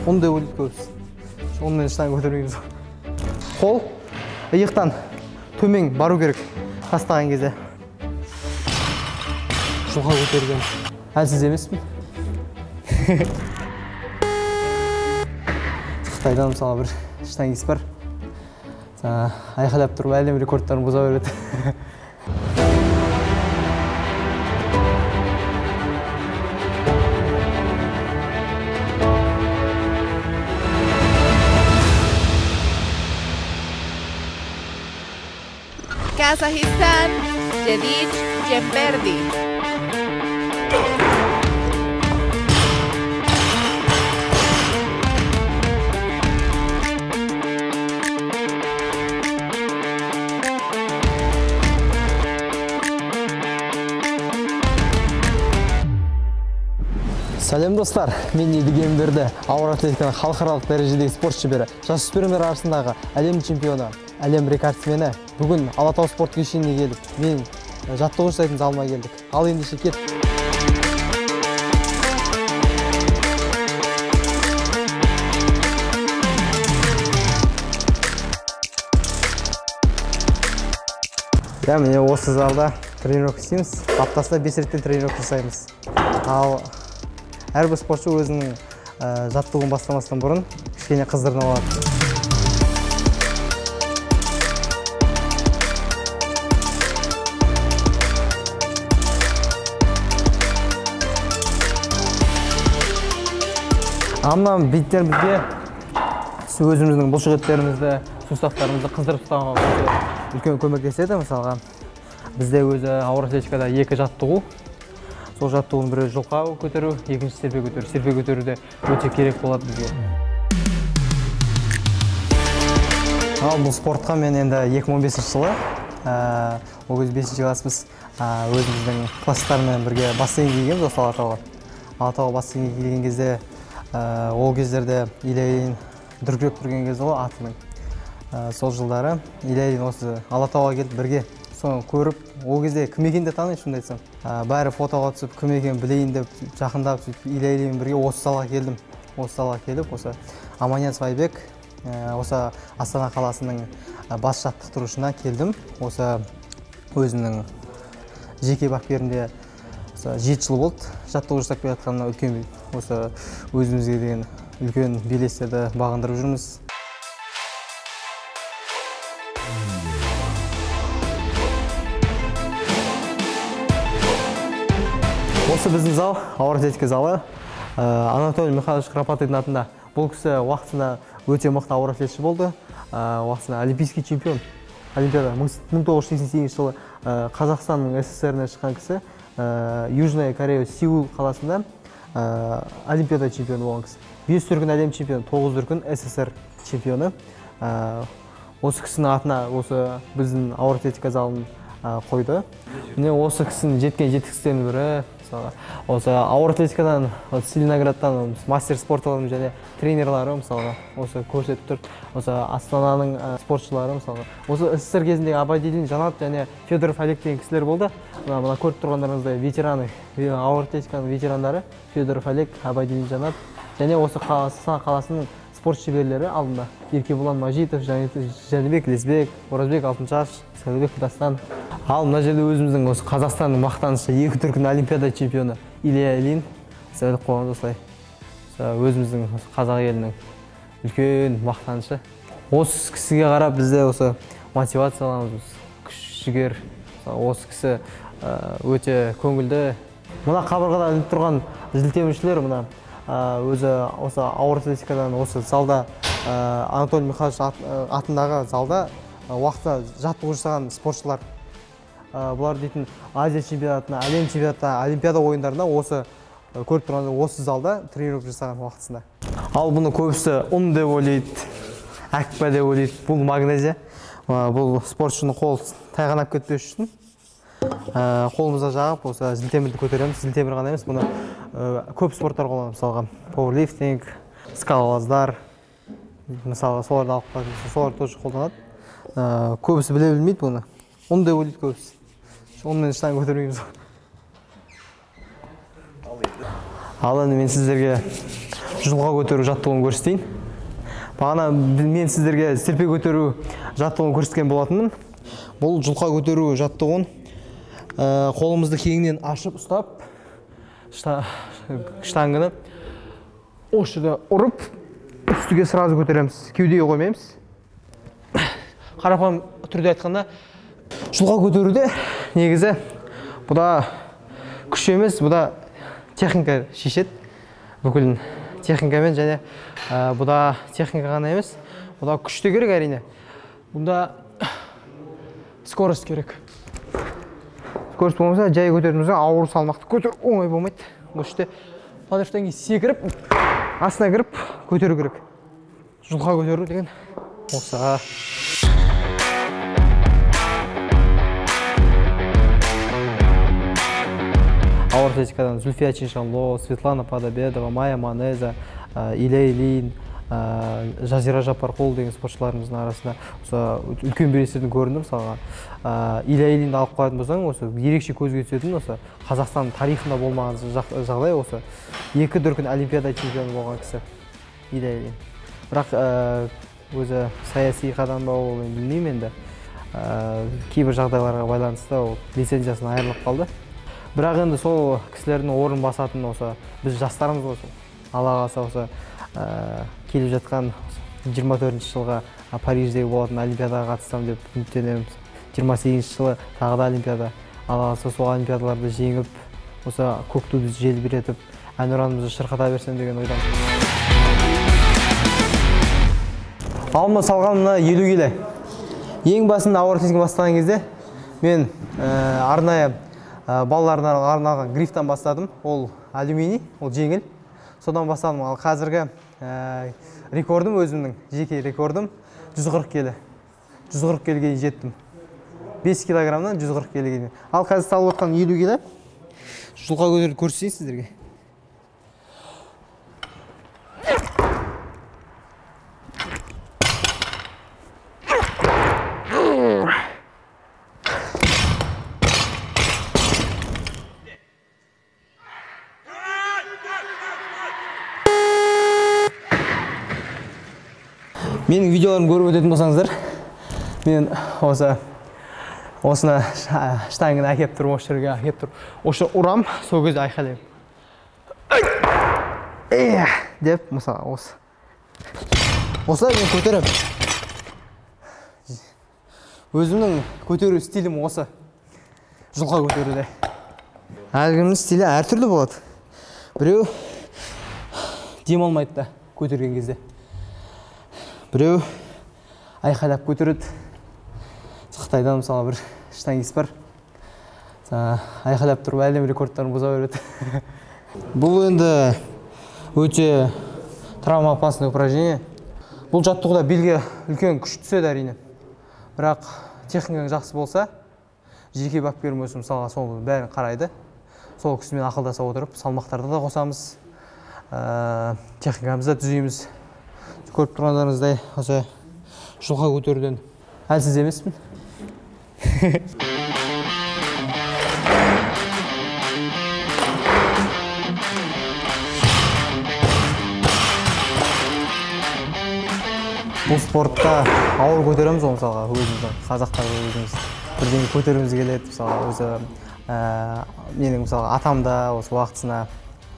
Ұн деп ойлайды көбісі. Онымен штанга көтермейміз. Қол иықтан төмен бару керек тастаған кезде. Жұлқа көтерген. Әлсіз емеспін. Қытайдан мысалы бір штангист бар. Айқайлап тұрып әлем рекордтарын бұза береді. Kazajistán, Jedich Jemberdi. Сәлем достар, мен Едіге Емберді, ауыр атлетиканың халықаралық дәрежедегі спорт шебері, жасөспірімдер арасындағы әлем чемпионы, әлем рекордсмені. Бүгін Алатау спорт кешеніне келіп, мен жаттығу жасайтын залыма келдік. Ал ендеше кет. Ja, міне осы залда тренировка істейміз. Аптасына 5 реттен тренировка жасаймыз. Ал әрбір спортшы өзінің жаттығуын бастамастан бұрын кішкене қыздырынып алады. Мына бинттер бізге өзіміздің бұлшықеттерімізді, суставтарымызды қыздырып ұстауға үлкен көмектеседі. Мысалға, бізде өзі ауыр атлетикада 2 жаттығу. Сол жаттығудың бірі жұлқа көтеру, екіншісі серпе көтеру. Серпе көтеру де өте керек болады бізге. Ал бұл спортқа мен енді 2015 жылы, ол кезде 5 класспыз, өзіміздің класстармен бірге бассейнге келгенбіз осы Алатауға. Алатауға бассейнге келген кезде, ол кездерде Илья Ильин дүркіреп тұрған кезі ғой атының. Сол жылдары Илья Ильин осы Алатауға келіп бірге соны көріп, ол кезде кім екенін де таниды, шынымды айтсам. Бәрі фотоға түсіп, кім екенін білейін деп жақындап, сөйтіп Илья Ильинмен бірге осы залға келдім. Осы залға келіп, осы Аманияз Байбек, осы Астана қаласының бас жаттықтырушысына келдім. Осы өзімнің жеке бапкерімде 7 жыл болды жаттығу жасап келе жатқанына, үлкен осы өзімізге деген үлкен белестерді бағындырып жүрміз. Осы біздің зал, ауыр атлетика залы, Анатолий Михайлович Храпатыйдың атында. Бұл кісі уақытында өте мықты ауыр атлетші болды, уақытында олимпийский чемпион. Олимпиада 1988 жылы Қазақстанның СССР-нен шыққан кісі, Южная Корея Сеул қаласында олимпиада чемпионы болған кісі. 5 дүркін әлем чемпионы, 9 дүркін СССР чемпионы. Осы кісінің атына осы біздің ауыр атлетика залын қойды. Міне осы кісінің жеткен жетістіктерінің бірі, мысалға, осы ауыр атлетикадан, Целиноградтан мастер спорта және тренерлары, мысалға, осы көрсетіп тұр. Осы Астананың спортшылары, мысалға. Осы СССР кезіндегі Абайдилин Жанат және Федоров Олег деген кісілер болды. Мына көріп тұрғандарыңыздай ветераны, ауыр атлетиканың ветерандары Федоров Олег, Абайдилин Жанат және осы Астана қаласының спорт шеберлері алдында Еркебұлан Мажитов, Жәнібек Лесбек, Оразбек Алтыншаш, Сәлібек Дастан. Ал мына жерде өзіміздің осы Қазақстанның мақтанышы, 2 дүркін олимпиада чемпионы Илья Ильин сәлік қойған осылай. Өзіміздің қазақ елінің үлкен мақтанышы. Осы кісіге қарап бізде осы мотивация аламыз, күш жігер. Осы кісі өте көңілді. Мына қабырғада ілініп тұрған зілтеміршілер мына өзі осы ауыр атлетикадан осы залда Анатолий Михайлович атындағы залда уақытта жаттығу жасаған спортшылар. Бұлар дейтін Азия чемпионатына, әлем чемпионатына, олимпиада ойындарына осы көріп тұрғанда осы залда тренировка жасаған уақытысында. Ал бұны көбісі ұн деп ойлайды, әкпә деп ойлайды. Бұл магнезия. Бұл спортшының қол тайғанап кетпес үшін қолымызға жағып осы зілтемірді көтереміз. Зілтемір ғана емес, бұны көп спорттар қолданамыз, мысалға пауэрлифтинг, скалолаздар, мысалы соларды алып қалады, солар тоже қолданады. Көбісі біле білмейді бұны. Ұн деп ойлайды көбісі. Онымен штанга көтермейміз. Ал енді мен сіздерге Жұлқа көтеру жаттығуын көрсетейін. Бағана мен сіздерге серпе көтеру жаттығуын көрсеткен болатынмын. Бұл жұлқа көтеру жаттығуын қолымызды кеңінен ашып ұстап, штангыны осы жерде ұрып, үстіге сразу көтереміз, кеудеге қоймаймыз. Қарапайым түрде айтқанда, жұлқа көтеруде негізі бұда күш емес, бұда техника шешеді. Бүкіл техникамен және бұда техника ғана емес, бұда күш те керек әрине. Бұнда скорость керек. Скорость болмаса, жай көтердіңіз, ауыр салмақты көтеру оңай болмайды. Бұл жерде подрывтан кейін секіріп, астына кіріп көтеру керек. Жұлқа көтеру деген осы. Ауыр атлетикадан Зүлфия Чиншанло, Светлана Подобедова, Майя Манеза, Илья Ильин, Жазира Жапарқұл деген спортшыларымыздың арасында осы үлкен белестердің көрінді. Мысалға, Илья Ильинді алып қоятын болсаң, осы ерекше көзге түсетін осы Қазақстан тарихында болмаған жағдай, осы екі дүркін олимпиада чемпионы болған кісі Илья Ильин. Бірақ өзі саяси қадам ба ол білмеймін енді. Кейбір жағдайларға байланысты ол лицензиясынан айырылып қалды. Бірақ енді сол кісілердің орнын басатын осы біз жастарымыз ғой сол. Алла қаласа осы келіп жатқан 24 жылға Париждегі болатын олимпиадаға қатысам деп үміттенеміз. 28 жылы тағы да олимпиада. Алла қаласа сол олимпиадаларды жеңіп, осы көк туды желбіретіп, әнұранымызды шырқата берсем деген ойдамын. Алма салған мына 50 келі. Ең басында ауыр атлетика бастаған кезде мен арнайы балаларына арналған грифтан бастадым. Ол алюминий, ол жеңіл. Содан бастадым. Ал қазіргі рекордым, өзімнің жеке рекордым 140 келі. 140 келіге жеттім. 5 килограммнан 140 келіге дейін. Ал қазір салып отқан 50 келі. Жұлқа көтеріп көрсетейін сіздерге. Менің видеоларымды көріп өтетін болсаңыздар, мен осыны штангыны әкеп тұрып, осы жерге әкеп тұрып, осы ұрам, сол кезде айқайлаймын. Деп, мысалы, осы. Осылай мен көтеремін. Өзімнің көтеру стилім осы. Жұлқа көтеруде. Әркімнің стилі әртүрлі болады. Біреу дем алмайды да көтерген кезде. Біреу айқайлап көтереді. Қытайдан мысалы бір штангист бар. Айқайлап тұрып әлем рекордтарын бұза береді. Бұл енді өте травмоопасный упражнение. Бұл жаттығуда белге үлкен күш түседі әрине. Бірақ техникаң жақсы болса, жеке бапкерім өзі мысалға сол бәрін қарайды. Сол кісімен ақылдаса отырып, салмақтарды да қосамыз, техникамызды да түзейміз. Көріп тұрғандарыңыздай осы жұлқа көтеруден әлсіз емеспін. Бұл спортта ауыр көтереміз ғой, мысалға, өзіміз қазақтар өзіміз бірдеңе көтергіміз келеді, мысалға, өзі менің мысалға атам да осы уақытысына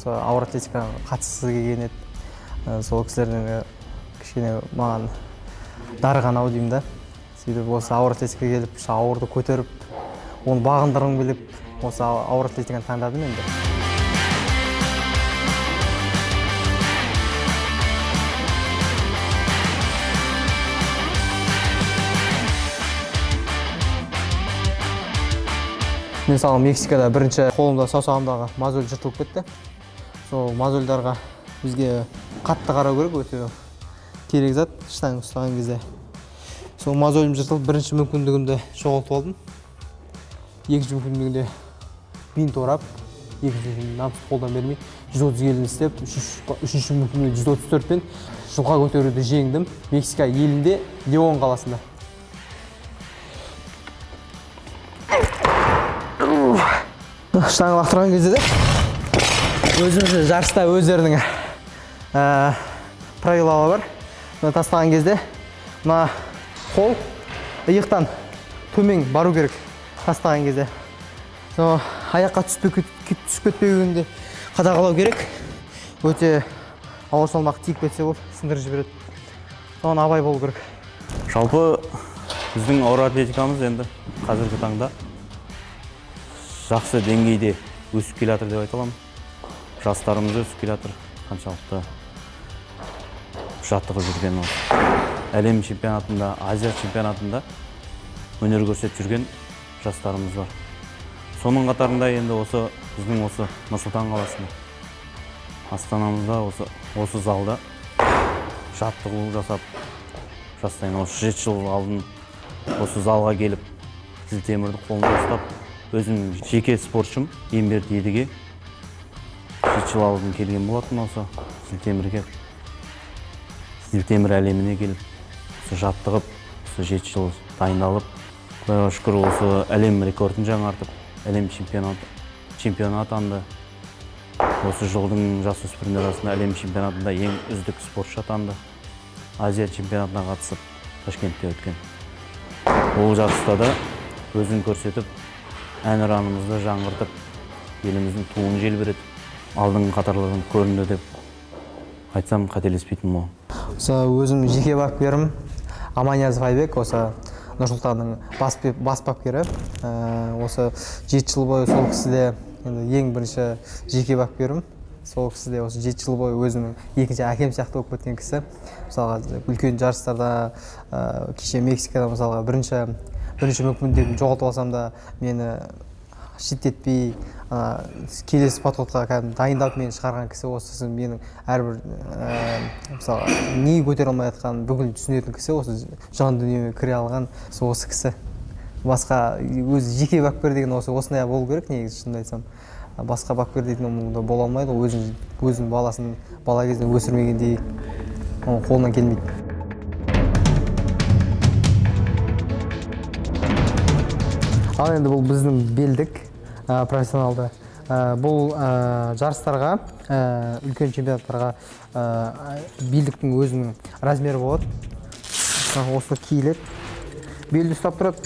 сол ауыр атлетикаға қатысқысы келген еді. Сол кісілердің кішкене маған дарыған ау деймін да. Сөйтіп осы ауыр атлетикаға келіп, ауырды көтеріп, оны бағындырғым келіп, осы ауыр атлетиканы таңдадым енді. Мен мысалы Мексикада бірінші қолымда, саусағымдағы мозоль жыртылып кетті. Сол мозольдарға бізге қатты қарау керек, өте керек зат штанга ұстаған кезде. Сол мозолім жыртылып, бірінші мүмкіндігімді жоғалтып алдым. Екінші мүмкіндігімде бинт орап, екінші мүмкіндігімде намысты қолдан бермей 130 келіні істеп, үшінші мүмкіндігімде 134-пен жұлқа көтеруді жеңдім. Мексика елінде, Леон қаласында. Штанга лақтырған кезде де өзіміз жарыста өздерінің Правилалы бар. Мына тастаған кезде мына қол иықтан төмен бару керек тастаған кезде. Сол аяққа түсіп кетпеуін де қадағалау керек. Өте ауыр салмақ тиіп кетсе ол сындырып жібереді. Соған абай болу керек. Жалпы біздің ауыр атлетикамыз енді қазіргі таңда жақсы деңгейде өсіп келе жатыр деп айта аламын. Жастарымыз өсіп келе жатыр. Қаншалықты жаттығып жүрген ол. Әлем чемпионатында, Азия чемпионатында өнер көрсетіп жүрген жастарымыз бар. Соның қатарында енді осы біздің осы Нұр-Сұлтан қаласында, Астанамызда осы залда жаттығу жасап, жастайын осы 7 жыл алдын осы залға келіп, зілтемірді қолымда ұстап, өзім жеке спортшым Емберді Едіге 7 жыл алдын келген болатын осы зілтемірге. Зілтемір әлеміне келіп, осы жаттығып, осы 7 жыл дайындалып, Құдайға шүкір осы әлем рекордын жаңартып, әлем чемпионы атанды. Осы жылдың жасөспірімдер арасында әлем чемпионатында ең үздік спортшы атанды. Азия чемпионатына қатысып, Ташкентте өткен. Ол жарыста да өзін көрсетіп, әнұранымызды жаңғыртып, еліміздің туын желбіретіп, алдыңғы қатарлардан көрінді деп айтсам қателеспейтін боламын. Осы өзім жеке бапкерім Аманиязов Айбек, осы Нұр-Сұлтанның бас бапкері. Осы 7 жыл бойы сол кісіде енді ең бірінші жеке бапкерім. Сол кісіде осы 7 жыл бойы өзімнің екінші әкем сияқты болып кеткен кісі. Мысалға үлкен жарыстарда, кеше Мексикада мысалға бірінші мүмкіндігімді жоғалтып алсам да мені шеттетпей, келесі подходқа кәдімгі дайындап мені шығарған кісі осы. Менің әрбір мысалға не көтере алмай жатқанын бүкіл түсінетін кісі, осы жан дүниеме кіре алған осы кісі. Басқа өзі жеке бапкер деген осындай болу керек негізі, шынымды айтсам. Басқа бапкер дейтін онда бола алмайды, өзінің баласын бала кезінен өсірмегендей оның қолынан келмейді. Ал енді бұл біздің белдік профессионалды. Бұл жарыстарға, үлкен чемпионаттарға белдіктің өзінің размері болады. Осы киіледі. Белді ұстап тұрады.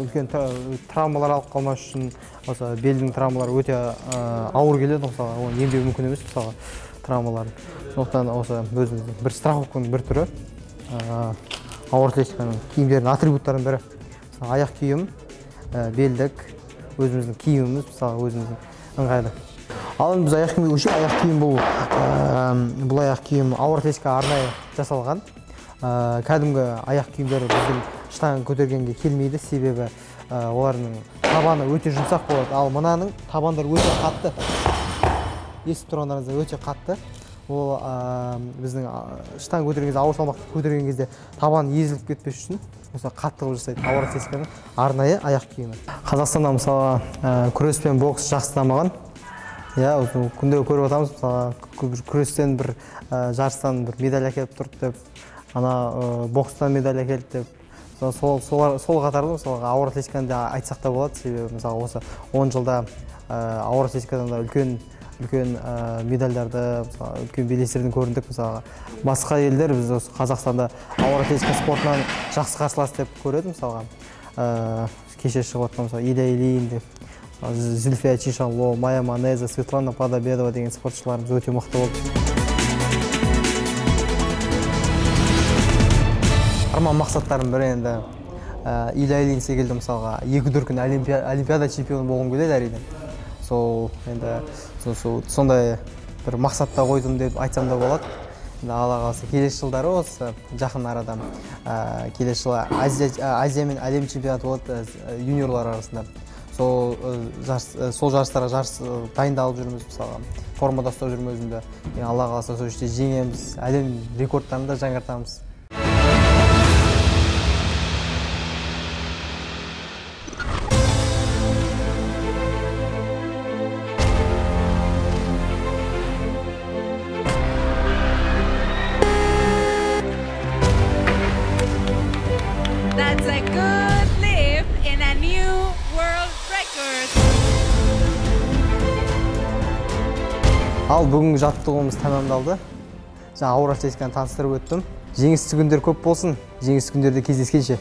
Үлкен травмалар алып қалмас үшін осы белдің травмалары өте ауыр келеді, мысалға, оны емдеу мүмкін емес, мысалға, травмаларын. Сондықтан осы өзіміздің бір страховканың бір түрі, ауыр атлетиканың киімдерінің атрибуттарының бірі. Мысалы, аяқ киім, белдік, өзіміздің киіміміз, мысалы, өзіміздің ыңғайлы. Ал енді біз аяқ киімге көшейік. Аяқ киім бұл аяқ киім ауыр атлетика арнайы жасалған. Кәдімгі аяқ киімдері біздің штанга көтергенге келмейді, себебі олардың табаны өте жұмсақ болады. Ал мынаның табандары өте қатты. Естіп тұрғандарыңыздай өте қатты. Ол біздің штанга көтерген кезде, ауыр салмақты көтерген кезде табан езіліп кетпес үшін осы қатты қылып жасайды. Ауыр атлетиканың арнайы аяқ киімі. Қазақстанда мысалы күрес пен бокс жақсы дамыған. Иә, осы күнде көріп отырмыз, мысалы күрестен бір жарыстан бір медаль әкеліп тұрды деп, ана бокстан медаль әкелді деп. Сол қатарлы мысалға ауыр атлетиканы да айтсақ та болады, себебі мысалы осы 10 жылда ауыр атлетикадан да үлкен медальдарды, мысалы, үлкен белестерден көріндік. Мысалға басқа елдер біз осы Қазақстанда ауыр атлетика спортынан жақсы қарсылас деп көреді. Мысалға кеше шығып жатқан мысалы Илья Ильин деп, Зүлфия Чишанло, Майя Манеза, Светлана Подобедова деген спортшыларымыз өте мықты болды. Арман мақсаттарым бірі енді Илья Ильин секілді мысалға 2 дүркін олимпиада чемпионы болғым келеді әрине. Сол енді сондай бір мақсатта қойдым деп айтсам да болады. Енді Алла қаласа келесі жылдары осы жақын арада келесі жылы Азия мен әлем чемпионаты болады юниорлар арасында. Сол жарыстарға жарыс дайындалып жүрміз, мысалға формада ұстап жүрмін өзімді. Алла қаласа сол жерде жеңеміз, әлем рекордтарын да жаңартамыз. That's a good lift and a new world record. Ал бүгінгі жаттығуымыз тәмамдалды. Жаңа ауыр атлетиканы таныстырып өттім. Жеңісті күндер көп болсын, жеңісті күндерде кездескенше.